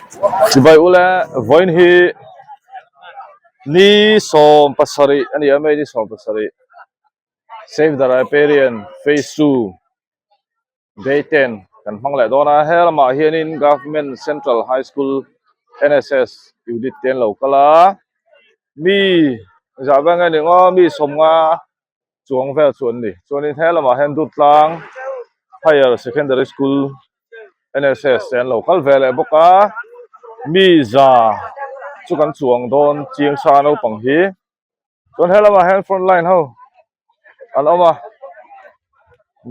Chibai ule vawiin hi ni 17 a ni a May ni 17 Save the Riparian Phase 2 Day 10 kan hmang leh dawn a he lamah hianin Government Central High School NSS unit te an lo kal a mi zah vel nge ni ang aw mi 50 chuang vel chu an ni chuanin he lamah hian Durtlang Higher Secondary School NSS te an lo kal ve leh bawk a mi za chu kan chuang dawn chiang sa naupang hi chuan he lamah hian front line ho an awm a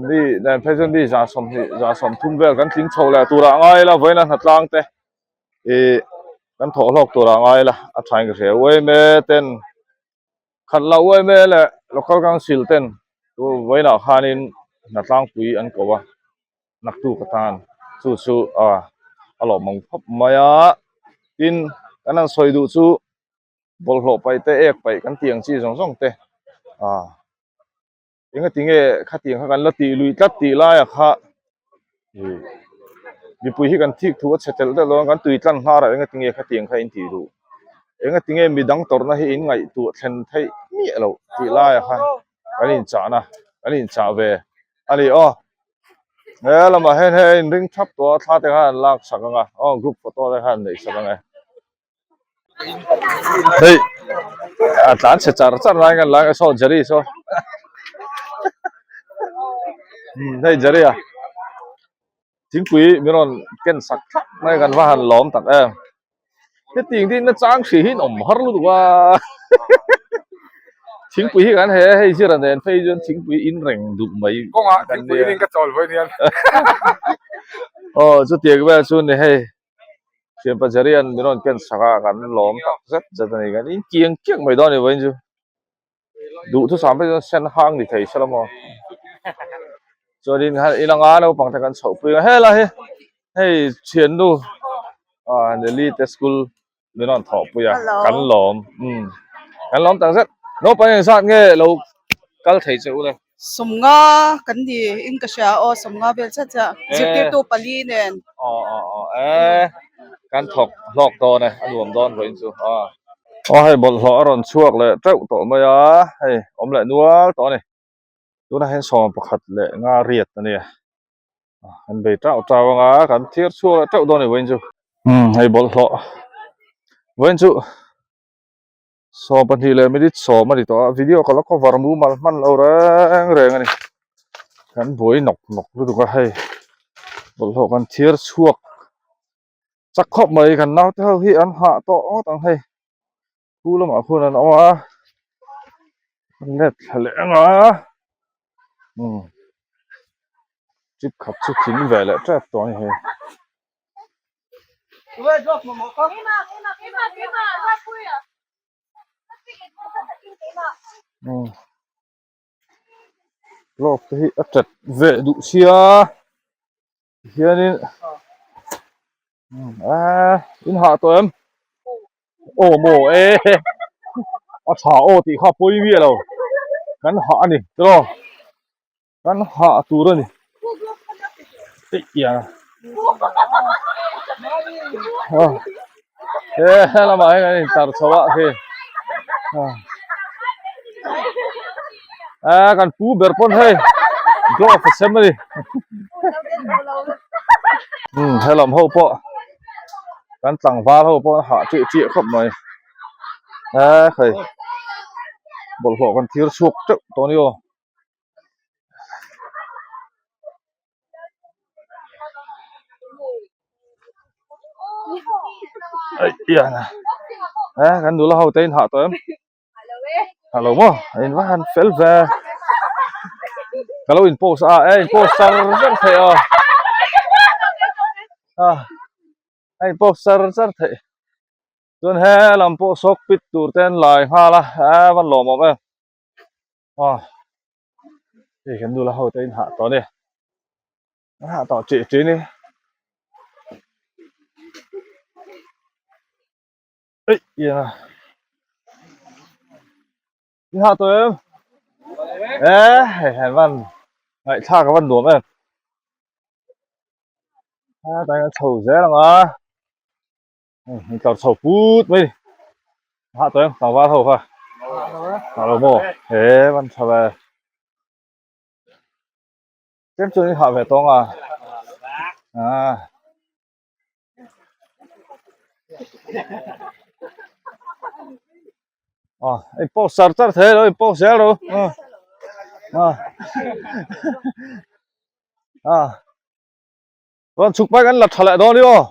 mi nen phei chuan mi za 20 za 30 vel kan tling chho leh turah a ngai la vawiin a hnatlang te ih kan thawh hlawk turah a ngai la a thain ka hria uaime ten Khat loh uaime leh local council ten tu vawiinah khanin hnatlangpui an ko a, naktuk atan chu chu a a lawmawm khawp mai a, tin kan han sawi duh chu bawlhhlawh paih te ek paih kan tih ang chi zawng zawng te a engati nge khatiang kha kan la tih lui tlat tih laiah kha ih mipui hi kan thik thu a chhe telh telh dawn kan tui tlan hnar ah engati nge khatiang kha in tih duh engati nge midang tawrhna hi in ngaihtuah thlen theih miah loh tih laiah khan kan inchahna kan inchah ve a ni aw he lamah hian hei a inring thap tawh a thla te khan an lak sak ang a aw group photo te khan an neih sak ang e. Hei a tlan chhe char char lai ngan lai saw Jerry saw um hei Jerry a thingpui min rawn ken sak thlap mai kan va han lawm tak em hetiang din na chang hrih hi an awm har lutuk a thingpui hi kan he hei zira nen phei chuan thingpui in reng duh mai kawngah thingpui in ka chawl vawi nian aw chutiang vel chu ni hei. Thianpa Jerry-a'n min rawn ken sak a, kan lawm tak zet zet a ni. Kan in kiang kiang mai dawn a ni vawiin chu. Duhthusam phei chuan sen hang ni thei se la maw. Chuanin khan in anga naupang te kan chhoh pui a, helai hi hei thiannu ah Nelly te school min rawn thawh pui a, kan lawm umm kan lawm tak zet. Naupang engzat nge lo kal thei che u le? 50 kan ni in ka hria aw 50 vel chiah chiah zirtirtu pali nen. Aw aw aw e kan thawk hlawk dawn e a nuam dawn vawiin chu aw. Aw hei bawlhhlawh a rawn chhuak leh teuh tawh mai a hei awm leh nual tawh a ni tunah hian 11 leh nga riat a nia kan bei tauh tauh ang a kan thir chhuak leh teuh dawn a ni vawiin chu. Umm hei bawlhhlawh vawiin chu. 20 leh minute 10 a ni tawh a video ka la cover mumal hman lo reng reng a ni kan buai nawk nawk lutuk a hei bawlhhlawh kan thiar chhuak chak khawp mai kan naute ho hi an hah tawh ngawt ang hei khu lamah khuan an awm a an let thla leh ang a umm chip khat chu tling ve leh tep tawh a ni hei. Glove te hi a tat ve duh sia hianin aaa in hah tawh em aw maw e a tha aw tih kha pawi miah lo kan hah a ni tiraw. Kan hah tur a ni. Eih ia. He helamah hian an intar chho a khi. A kan pu ber pawn hei glove a sem a ni. Um helam ho pawh kan tlangval ho pawh an hah chiah chiah khawp mai. A hei bawlhhlawh kan thir chhuak teuh tawh a ni aw. Kan nula ho te in hah tawh em hah lo maw in va han fel ve ka lo in post a e in post char char theih aw a a in post char char theih chuan he lam pawh sawk pit tur te an lai nghal a a van lawmawm em. Aw hei kan nula ho te in hah tawh a ni an hah tawh tih tih a ni eih ia in hah tawh em e hei han van ngaihthlak a van nuam em a tlai an chho zel ang a. In tlar chho put mai ni. Hah tawh em tlangval ho kha. Hah lo maw? He man tha ve. Tlem chuan in hah ve tawng a. Ah. Ah, in post char char thei lo in post zel ro. Ah. Ah. Ah. Rawn chhuk pai kan la tha leh dawn ni aw.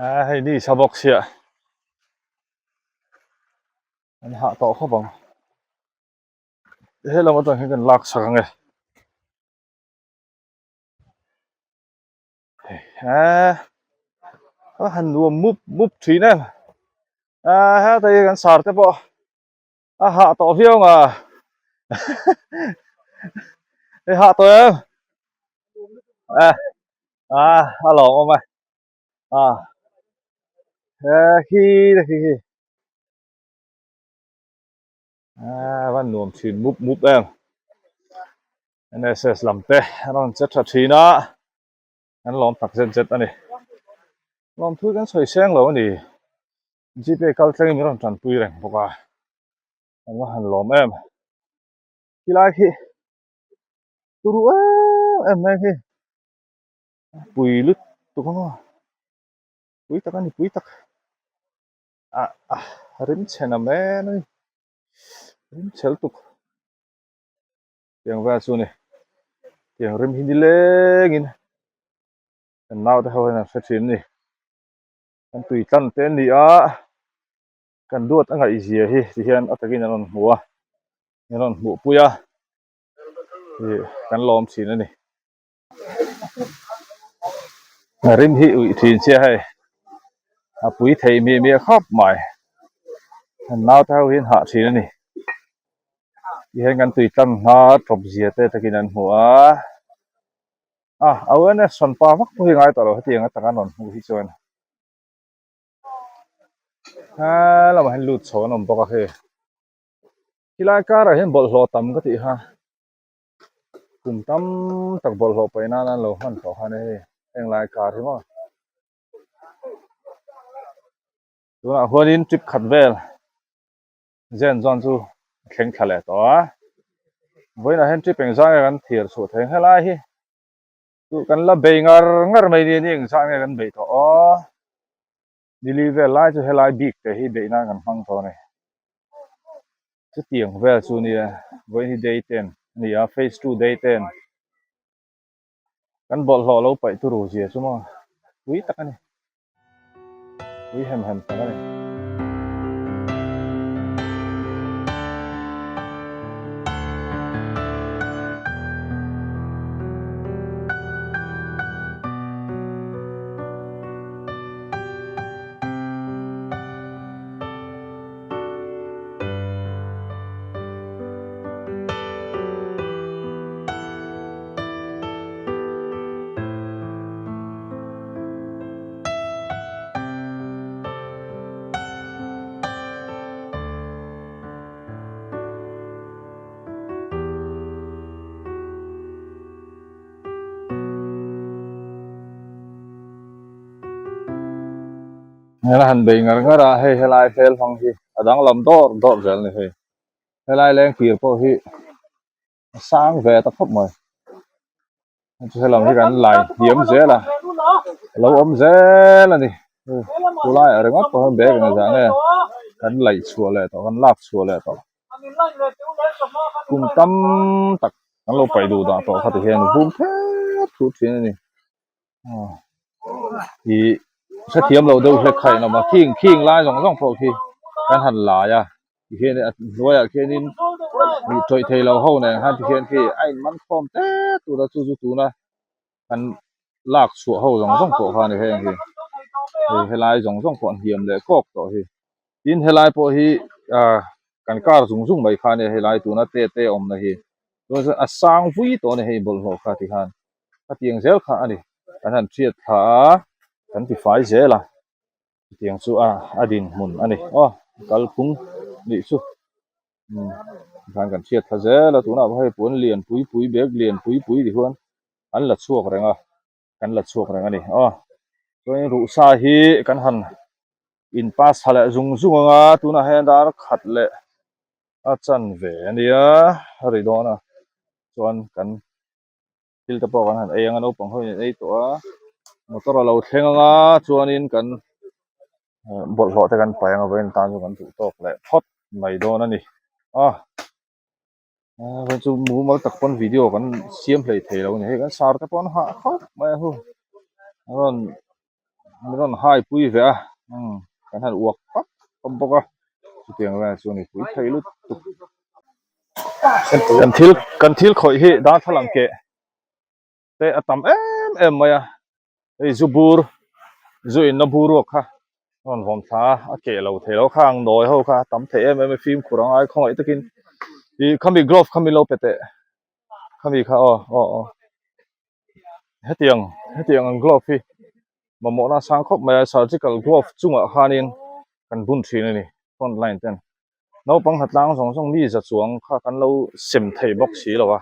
A hei ni sa bawk sia. An hah tawh khawp ang. He lam atang hian kan lak sak ang e. A a han nuam mup mup thin em. A heta hi kan sar te pawh a hah tawh viau nga hei hah tawh em a a a lawm awm e a he khi te khi khi a van nuam thin mup mup em N_S_S lam te a rawn che tha thin a an lawm tak zet zet a ni lawmthu kan sawi seng lo a ni. Gpay kal tlengin min rawn tanpui reng bawk a, kan va han lawm em. Khilai khi turu em em mai khi pui lutuk ang aw, pui tak a ni pui tak ah ah rim chhe na men a ni rim chhe lutuk tiang vel chu a ni tiang rim hi nilengin kan naute ho hian an hre thin a ni. Kan tui tlan te an ni a, kan duat a ngaih zia hi ti hian a takin an rawn hmu a, an rawn hmuh pui a, ih kan lawm thin a ni. Rim hi uih thin sia hei, a pui thei miah miah khawp mai, kan naute ho hian hah thin a ni. Ti hian kan tui tlan hma tawp zia te takin an hmu a. A awareness hran pa vak pawh hi ngai tawh lo hetiang atanga an rawn hmuh hi chuan he lamah hian lut chho an awm bawk a hei helai karah hian bawlhhlawh tam ka tih kha kum tam tak bawlhhlawh paih nan an lo hman tawh kha a ni hei heng lai kar hi maw tunah huanin trip khat vel Zen zawn chu a thleng thla leh tawh a, vawiinah hian trip engzah nge kan thlir chhuah thei ang helai hi chu kan la bei ngar ngar mai ni a ni engzah nge kan beih tawh aw nili vel lai chu helai bik te hi beih nan kan hmang tawh a ni chutiang vel chu nia vawiin hi day ten a ni a phase two day ten kan bawlhhlawh lo paih turu zia chu maw pui tak a ni. Ui hem hem tak a ni. Hela han bei ngar ngar a hei helai hmel hmang hi a danglam dawr dawr zel a ni hei helai lengkir pawh hi a sang ve ta khawp mai chu helam hi kan lai hniam zel a a lo awm zel a ni chu laiah ringawt pawh hian bag engzah nge kan laih chhuah leh tawh kan lak chhuah leh tawh kum tam tak kan lo paih duh dah tawh kha ti hian vum phet phut thin a ni ih hrethiam lo deuh hlek kha in awm a khing khing lai zawng zawng pawh khi kan han lai a tikhian a hnuaiah khianin ih tawih thei lo ho nen khan tikhian khi a in man khawm tep tur a chu chu tuna kan lak chhuah ho zawng zawng pawh kha a ni heng hi hei helai zawng zawng pawh a hniam leh kawk tawh hi tin helai pawh hi ah kan kar zung zung mai kha a nia helai tuna te te awmna hi chuan a sang vui tawh a ni hei bawlhhlawh kha tikhan khatiang zel kha a ni kan han hriat thla a kan ti fai zel a chutiang chu a a dinhmun a ni aw kalphung nih chu umm tikhan kan hriat thla zel a tunah pawh hei puan lian pui pui bag lian pui pui ti huan an la chhuak reng a kan la chhuak reng a ni aw. Chuanin ruhsa hi kan han in pass tha leh zung zung ang a tunah hian dar khat leh a chanve a nia a ri dawn a chuan kan thil te pawh kan han ei ang a naupang ho in an ei tawh a motor a lo thleng ang a chuanin kan bawlhhlawh te kan paih ang a vawiin tan chu kan duh tawk leh phawt mai dawn a ni a vawiin chu mumal tak pawn video kan siam hlei thei lo a ni hei kan sar te pawh an hah khawp mai a hu a rawn min rawn hai pui ve a umm kan han uak pap pap bawk a chutiang vel chu a ni pui thei lutuk kan thil kan thil khawih hi darthlalang keh te a tam em em mai a hei zu bur zu in na bur ruak kha a rawn vawm thla a a keh lo thei lo khang nawi ho kha a tam thei em em a fimkhur a ngai khawngaih takin ih khami glove khami lo pe teh khami kha aw aw aw hetiang hetiang ang glove hi mamawhna a sang khawp mai a surgical glove chungah khanin kan bun thin a ni front line ten naupang hnatlang zawng zawng mi za chuang kha kan lo sem thei bawk si lo a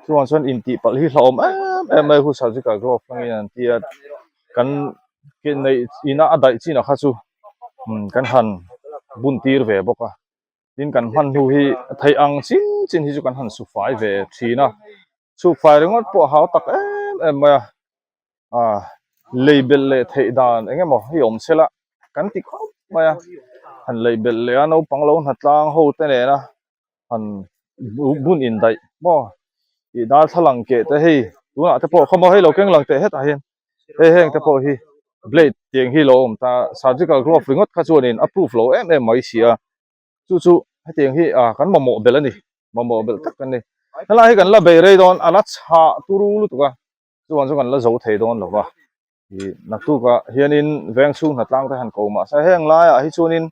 chuvang chuan intih palh hi hlauhawm em em mai hu surgical glove hmangin an ti a kan ke neih ina a daih chinah kha chu umm kan han bun tir ve bawk a. Tin kan hman hnu hi a theih ang chin chin hi chu kan han su fai ve thin a chhuk fai ringawt pawh a hau tak em em mai a ah lei belh leh theih dan eng emaw hi awm se la kan ti khawp mai a han lei belh leh a naupang lo hnatlang ho te nena han bun indaih maw tih darthlalang keh te hei tunah te pawh khawmaw hei lo keng lang teh hetah hian. Hei heng te pawh hi blade tiang hi lo awm ta surgical glove ringawt kha chuanin a proof lo em em mai si a chu chu hetiang hi ah kan mamawh belh a ni mamawh belh tak kan ni helai hi kan la bei rei dawn a la chhah turu lutuk a chuan chu kan la zo thei dawn lo va ih naktukah hianin veng chhung hnatlang te han ko mahse heng laiah hi chuanin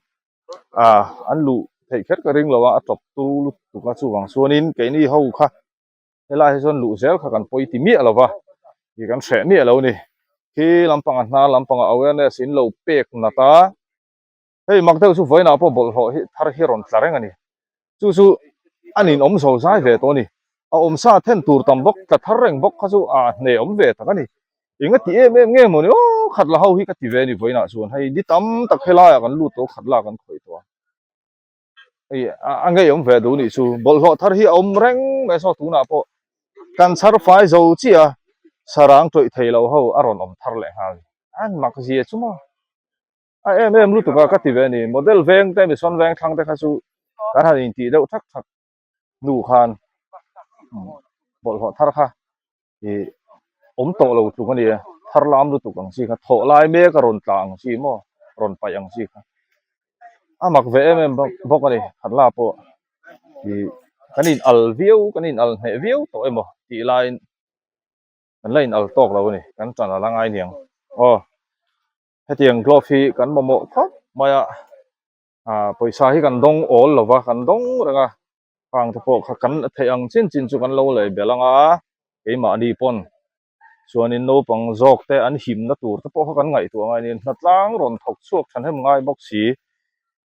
ah an luh theih kher ka ring lo a a tawp turu lutuk a chuvang chuanin keini ho kha. Helai hi chuan luh zel kha kan pawi ti miah lo va, ih kan hreh miah lo a ni. Khi lampanga hnar lampanga awareness in lo pek nat a, hei mak deuh chu vawiinah pawh bawlhhlawh hi thar hi a rawn tla reng a ni. Chu chu a ninawm zo zai ve tawh a ni. A awmsa then tur tam bawk, tla thar reng bawk kha chu a hnehawm ve tak a ni. Eng a ti em em nge mawni aw khat la ho hi ka ti ve a ni vawiinah chuan hei ni tam tak helaiah kan lut tawh khat la kan khawih tawh a. Hei a ngeiawm ve duh nih chu bawlhhlawh thar hi a awm reng mai saw tunah pawh kan chhar fai zo chiah a sarang tawih thei lo ho a rawn awm thar leh nghal an mak zia chu maw a em em lutuk a ka ti ve a ni model veng te mission veng thlang te kha chu kan han intih deuh thak thak hnu khan bawlhhlawh thar kha ih awm tawh lo tluk a ni a thar lam lutuk ang chi kha thawh lai mek a rawn tla ang chi maw rawn paih ang chi kha a mak ve em em bawk bawk a ni khat la pawh ih kan in al viau kan in al hneh viau tawh emaw tih laiin kan la in al tawk lo a ni kan tan a la ngai niang aw hetiang glove hi kan mamawh khawp mai a. Ah pawisa hi kan dawng awl lo va kan dawng reng a khang te pawh kha kan theih ang chin chin chu kan lo lei belh ang a keimahni pawn chuanin naupang zawk te an himna tur te pawh kha kan ngaihtuah ngai niin hnatlang rawn thawk chhuak thahnem ngai bawk si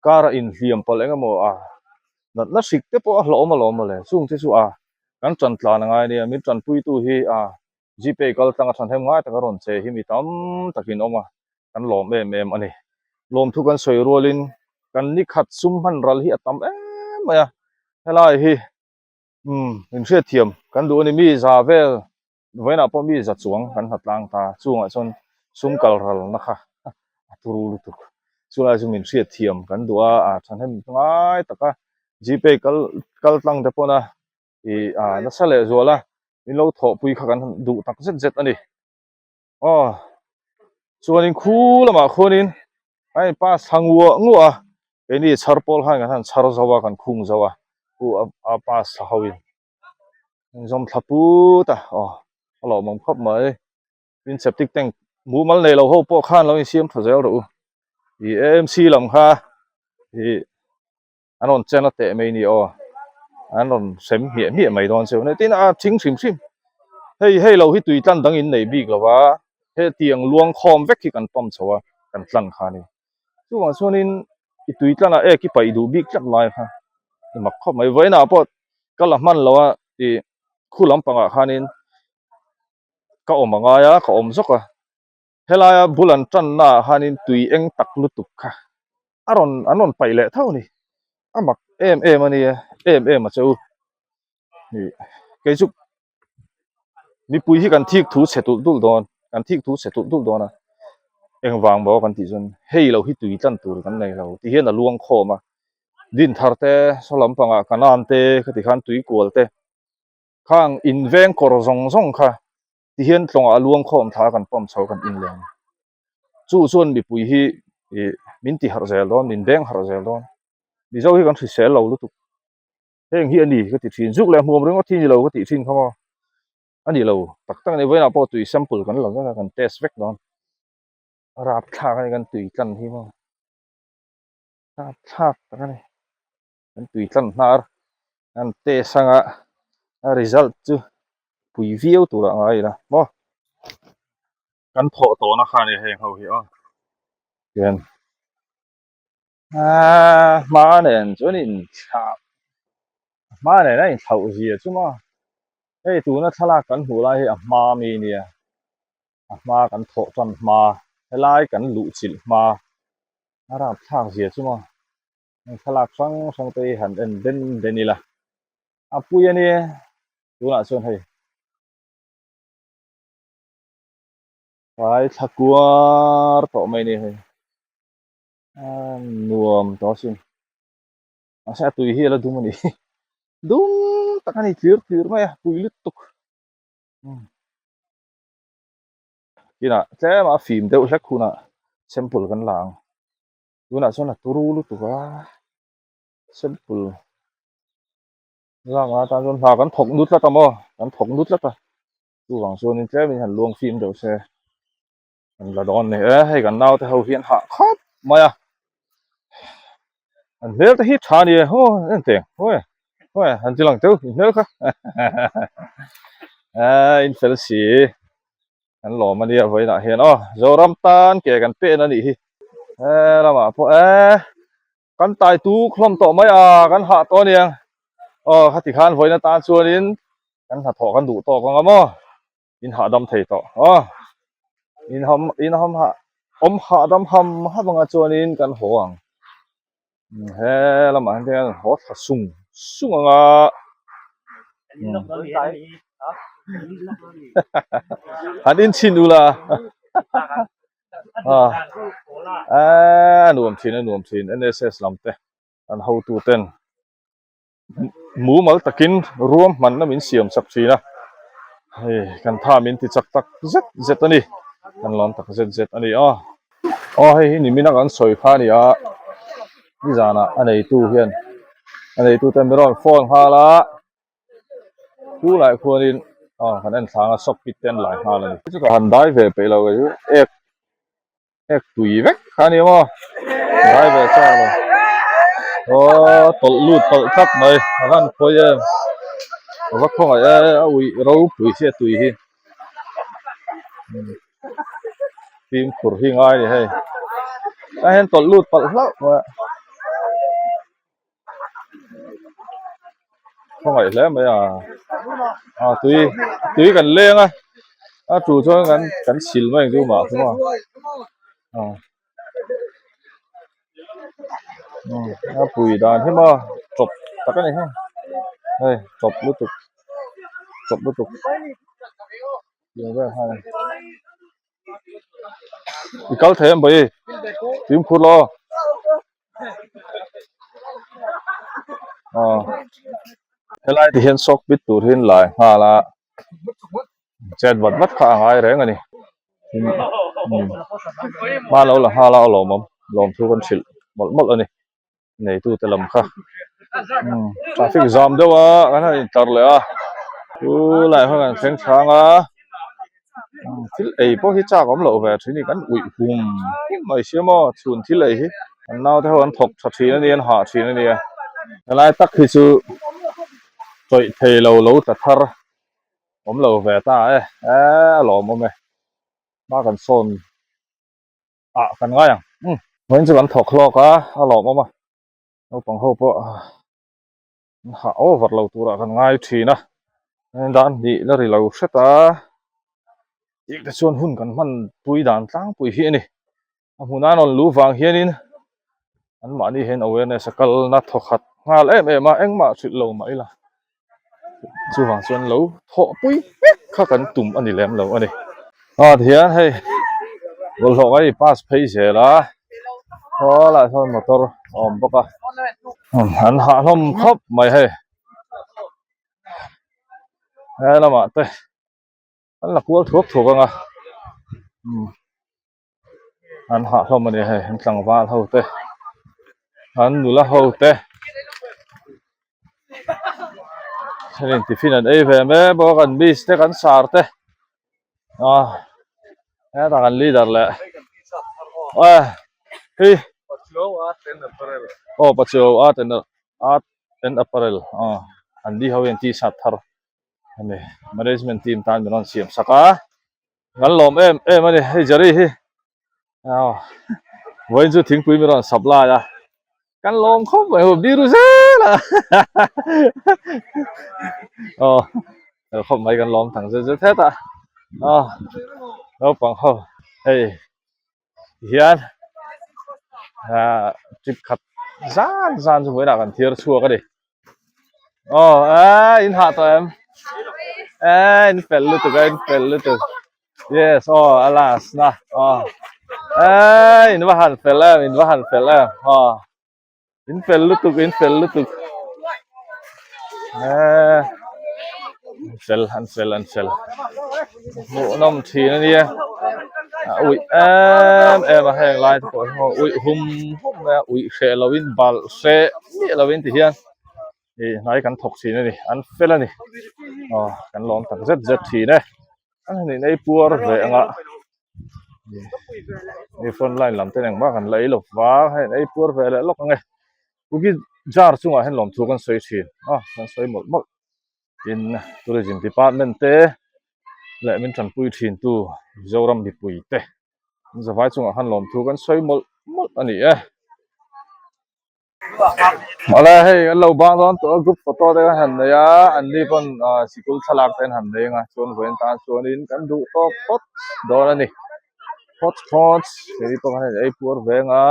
kar a inhliam palh eng emaw a natna hrik te pawh a hlauhawm alawm mawle chung te chu a kan tan tlan a ngai ania min tanpuitu hi a Gpay kal tlang a thahnem ngai taka rawn che hi mi tam takin awm a. kan lawm em em a ni lawmthu kan sawi rualin kan ni khat sum hman ral hi a tam em mai a helai hi umm in hriatthiam kan duh a ni mi za vel vawiinah pawh mi za chuang kan hna tlang ta chungah chuan sum kal ral na kha a turu lutuk chulai chu min hriatthiam kan duh a ah thahnem ngai taka gpay kal kal tlang te pawn a ih ah nasa leh zual a min lo thawhpui kha kan duh tak zet zet a ni. Aw chuanin khu lamah khuanin a in pass thla nguah nguah a keini chhar pawl khan kan han chhar zo a kan khung zo a khu a pass thla ho in in zawm thla put a aw a lawmawm khawp mai tin septic tank mumal nei lo ho pawh khan lo insiam tha zel rawh u ih A M C lam kha ih. An rawn chen a teh mai ni aw an rawn sem hmiah hmiah mai dawn cheu a tin a thing hrim hrim hei hei lo hi tui tlan dang in nei bik lo va hetiang luang khawm vek hi kan pump chho a kan tlan kha a ni chuvang chuanin i tui tlan ah ek i paih duh bik tlat lai kha i mak khawp mai vawiinah pawh ka la hman lo a ih khu lampangah khanin ka awm a ngai a ka awm zawk a. Helaia bul an tanna ah khanin tui eng tak lutuk kha a rawn an rawn paih leh tho a ni. A mak em em a nia, em em a che u. Ih kei chu mipui hi kan thik thu chhe tulh tulh dawn, kan thik thu chhe tulh tulh dawn a. Engvang maw kan tih chuan hei lo hi tui tlan tur kan nei lo ti hian a luang khawm a. Dinthar te saw lampangah kanan te khati khan tui kual te khang inveng kawr zawng zawng kha ti hian tlawngah a luang khawm thla kan pump chho kan in leh a ni. Chu chuan mipui hi ih min ti harh zel dawn min beng harh zel dawn. Mizo hi kan hrisel lo lutuk. Heng hi a ni ka ti thin. Zuk leh hmuam ringawt hi a ni lo ka tih thin kha maw. A ni lo tak tak a ni. Vawiinah pawh tui sample kan la vek a kan test vek dawn. A rapthlak a ni kan tui tlan hi maw. Rapthlak tak a ni. Kan tui tlan hnar an test anga a result chu pui viau tur ah ngai ila maw. Kan thawh tawhna kha a ni heng ho hi aw. Tihian aaa hma nen chuan inthlah hma nen a inthlauh zia chu maw hei tuna thlalak kan hmuh lai hi a hma mi nia a hma kan thawh tan hma helai kan luh chilh hma a rapthlak zia chu maw heng thlalak hrang hrang te hi han en den den ila a pui a nia tunah chuan hei tlai thla kuar tawh mai a ni hei. A nuam tawh asin mahse a tui hi a la dum a ni dum tak a ni tlir tlir mai a pui lutuk kinah tlem a fim deuh hlek hunah sample kan la ang tunah chuan a turu lutuk a sample lak atan chuan hna kan thawk nut tlat a maw kan thawk nut tlat a chuvang chuanin tlemin han luang fim deuh se. An la dawn ni e, hei kan naute ho hi an hah khawp mai a, an hmel te hi tha a ni e, haw en teng haw e haw e han ti lang teuh in hmel kha aaa in fel si an lawm a nia vawiinah hian aw Zoram tan ke kan pen a nih hi he lamah pawh e kan tai tuk hlawm tawh mai a kan hah tawh a niang aw khati khan vawiin atan chuanin kan hnathawh kan duh tawk ang a maw. In hahdam thei tawh a in ham in ham hah awm hahdam ham ham anga chuanin kan haw ang he lamah hian an haw thla sung sung anga han inchhin ula a a nuam thin a nuam thin N_S_S lam te an hotu ten. Mumal takin ruam hmanna min siam chak thin a, hei kan tha min ti chak tak zet zet a ni, kan lawm tak zet zet a ni a. Aw hei hi nimina kan sawi kha a ni a, nizanah a neitu hian a neitu ten min rawn phone nghal a, chu lai khuanin aw kan en thlang a socket te an lai nghal a ni. Chutah han dai ve peih lo kei chu ek. Ek tui vek kha a ni maw dai ve chak lo aw tawlh lut tawlh tlat mai a van khawi em a va khawngaih e a uih ropui si a tui hi fimkhur hi ngai a ni hei tlai hian tawlh lut palh hlauh mai a khawngaih hle mai a a tui tui kan leng a a tu chuan kan kan sil mai ang chu mah chu maw a a pui dan hi maw chawp tak a ni hei hei chawp lutuk chawp lutuk tiang vel khan i kal thei em bawi fimkhur lo aw helai te hian sock pit tur hi an lai nghal a chet vat vat kha a ngai reng a ni hma lo la nghal a a lawmawm lawmthu kan hrilh mawlh mawlh a ni neitute lam kha traffic zam deuh a kan han intlar leh a chu lai kha kan thleng chhang a thil ei pawh hi chak awm loh ve thin hi kan uih hum hum mai sia maw chhun thil ei hi an naute ho an thawk tha thin a ni an hah thin a nia helai tak hi chu chawih thei lo lo tla thar awm lo ve ta e a lawmawm e hma kan sawn ah kan ngai ang umm vawiin chu kan thawk hlawk a a lawmawm a naupang ho pawh an hah over lo turah kan ngai thin a dan hnih la ri lo hret a. Tih te chuan hun kan hman pui dan tlangpui hi a ni. A hmun a rawn luh vang hianin anmahni hian awareness a kalna thawkhat nghal em em a, engmah hrilh lo mah ila chuvang chuan lo thawhpui vek kha kan tum a ni lem lo a ni. Ah tihian hei bawlhhlawh ka i pass phei zel a, khaw lah sawn motor a awm bawk a, an hah hlawm khawp mai hei he lamah te an la kual thuak thuak ang a umm an hah hlawm a ni hei an tlangval ho te an nula ho te thenin tiffin an ei ve mek bawk an miss te kan sar te ah hetah kan leader leh ah hei aw pachuau art and art and apparel ah an ni ho hian t-shirt thar hemi management team tan min rawn siam sak a kan lawm em em a ni hei Jerry hi aw vawiin chu thingpui min rawn supply a kan lawm khawp mai ho biru zel a aw kan khawp mai kan lawm thang zet zet het a aw naupang ho hei hian ah trip khat zan zan chu vawiinah kan thiar chhuak a ni. Aw eh in hah tawh em eh in fel lutuk a in fel lutuk yes aw a last na aw eh in va han fel em in va han fel em aw in fel lutuk in fel lutuk eh an fel an fel an fel hmuhnawm thin a nia a uih em em a heng lai te pawh hi maw uih hum hum mai a uih hreh lovin balh hreh miah lovin ti hian ih hnai kan thawk thin a ni an fel a ni aw kan lawm tak zet zet thin e an han in ei puar ve ang a ih front line lam ten engmah kan la ei lo vang hei an ei puar ve leh lawk ang e kuki jar chungah hian lawmthu kan sawi thin a kan sawi mawlh mawlh. Tin, Tourism Department te leh min tanpui thin tu Mizoram mipui te an zavai chungah khan lawmthu kan sawi mawlh mawlh a ni e. Awle hei an lo bang dawn tawh a group photo te kan han nei a an ni pawn ah sikul thlalak te an han nei ang a chuan vawiin tan chuanin kan duh tawk phawt dawn a ni phawt phawt kei pawh khan ei puar veng a.